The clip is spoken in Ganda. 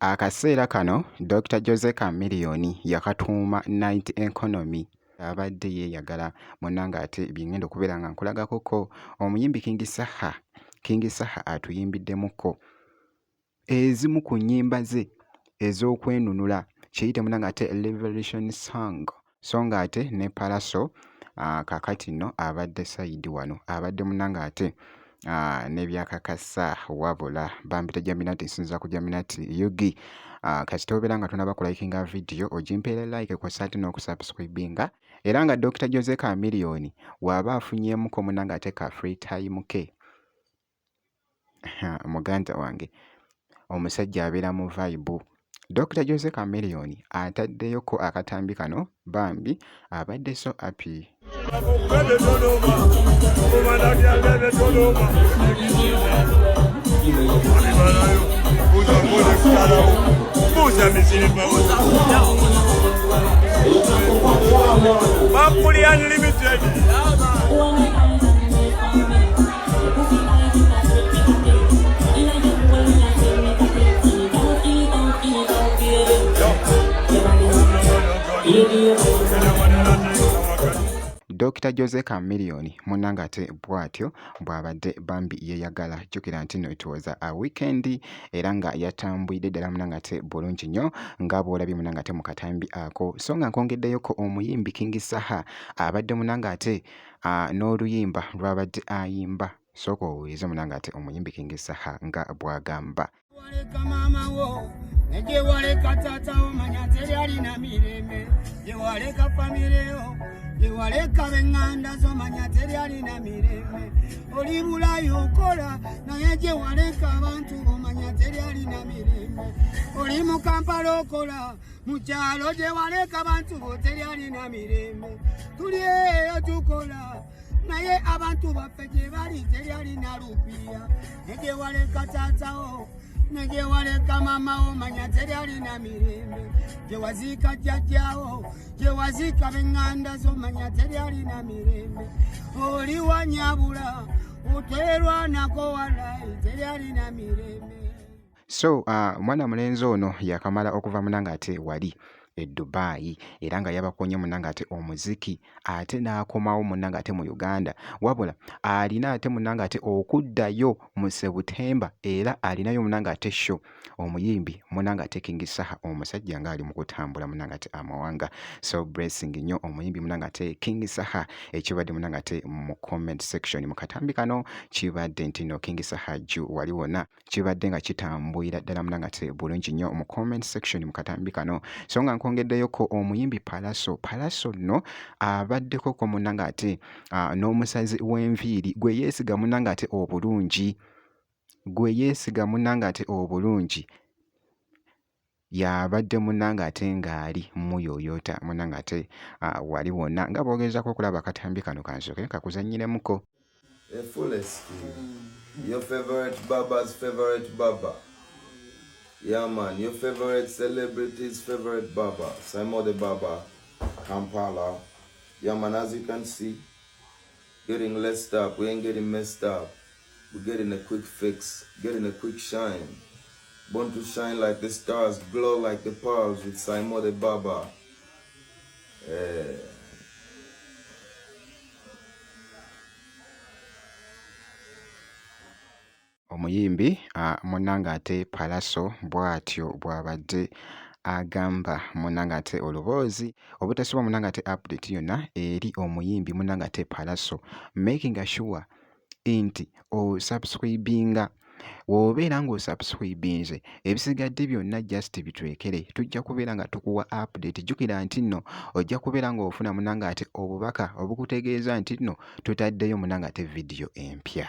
Akaseera kano Dokita Jose Chameleone yakatuuma Night Economy abadde yeeyagala munnange ate bye ngenda okubeera nga nkulagakoko omuyimbi King Saha King Saha atuyimbiddemuko ezimu ku nnyimba ze ez'okwenunula kiyite munange ate Revolution Song so nga ate ne Pallaso kakati nno abadde sayidi wano abadde munange ate nebyakakasa wabula bampita Jaminati nsinza ku Jaminati UG kasita obeera nga tonaba kulayikinga vidiyo ogimpeera like kw'ossa ate n'okusubscribinga era nga Dokita Jose Chameleone w'aba afunyeemuko munange ate ka free time ke Muganda wange omusajja abeera mu vibe. Dokita Jose Chameleone ataddeyoko akatambi kano bambi abadde so happy. Bakuli Unlimited. Dokita Jose Chameleone munnange ate bw'atyo bw'abadde bambi yeeyagala. Jjukira nti nno it was a weekend era nga yatambulidde ddala munnange ate bulungi nnyo nga bw'olabye munnange ate mu katambi ako. So nga nkwongeddeyoko omuyimbi King Saha abadde munnange ate n'oluyimba lw'abadde ayimba. Sooka owulirize munange ate omuyimbi King Saha nga bw'agamba. Waleka maama wo ne gye waleka taata wo manya teri alina mirembe, gye waleka famire yo, gye waleka b'eŋŋanda zo manya teri alina mirembe. Oli Bulaaya okola naye gye waleka abantu bo manya teri alina mirembe. Oli mu Kampala okola, mu kyalo gye waleka abantu bo teri alina mirembe. Tuli eyo tukola naye abantu baffe gye bali teri alina lupiya, ne gye waleka taatawo ne gye waleka maamawo manya teri alina mirembe, gye waziika jjajjaawo gye waziika b'eŋŋanda zo manya teri alina mirembe. Oli wanyabula otwerwanako walayi teri alina mirembe. So omwana mulenzi ono yakamala okuva munange ate wali e Dubai era nga yabakonye munange ate omuziki ate n'akomawo munange ate mu Uganda, wabula alina ate munange ate okuddayo mu September era alinayo munange ate show omuyimbi munange ate King Saha omusajja ng'ali mu kutambula munange ate amawanga. So blessing nnyo omuyimbi munange ate King Saha. Ekibadde munange ate mu comment section mu katambi kano kibadde nti no King Saha ju wali wonna kibadde nga kitambulira ddala munange ate bulungi nnyo mu comment section mu katambi kano. So nga nkwongeddeyoko omuyimbi Pallaso. Pallaso nno abaddeko ko munange ate n'omusazi w'enviiri gwe yeesiga munange ate obulungi, gwe yeesiga munange ate obulungi y'abadde munange ate ng'ali muyooyoota munange ate wali wonna nga bw'ogezaako okulaba akatambi kano kansooke kakuzannyiremuko. A fullest. Your favorite barber's favorite barber. Yeah man, your favorite celebrity's favorite barber. Saimo the Barber, Kampala. Yeah man, as you can see, getting lessed up. We ain't getting messed up. We're getting a quick fix, getting a quick shine. Born to shine like the stars, glow like the pearls with Saimo the Barber. Yeah. Omuyimbi munnange ate Pallaso bw'atyo bw'abadde agamba munnange ate oluboozi obutasubwa munnange ate update yonna eri omuyimbi munnange ate Pallaso, making sure nti osubscribinga. W'obeera ng'osubscribinze ebisigadde byonna just bitwekere, tujja kubeera nga tukuwa update. Jjukira nti nno ojja kubeera ng'ofuna munnange ate obubaka obukutegeeza nti nno tutaddeyo munnange ate vidiyo empya.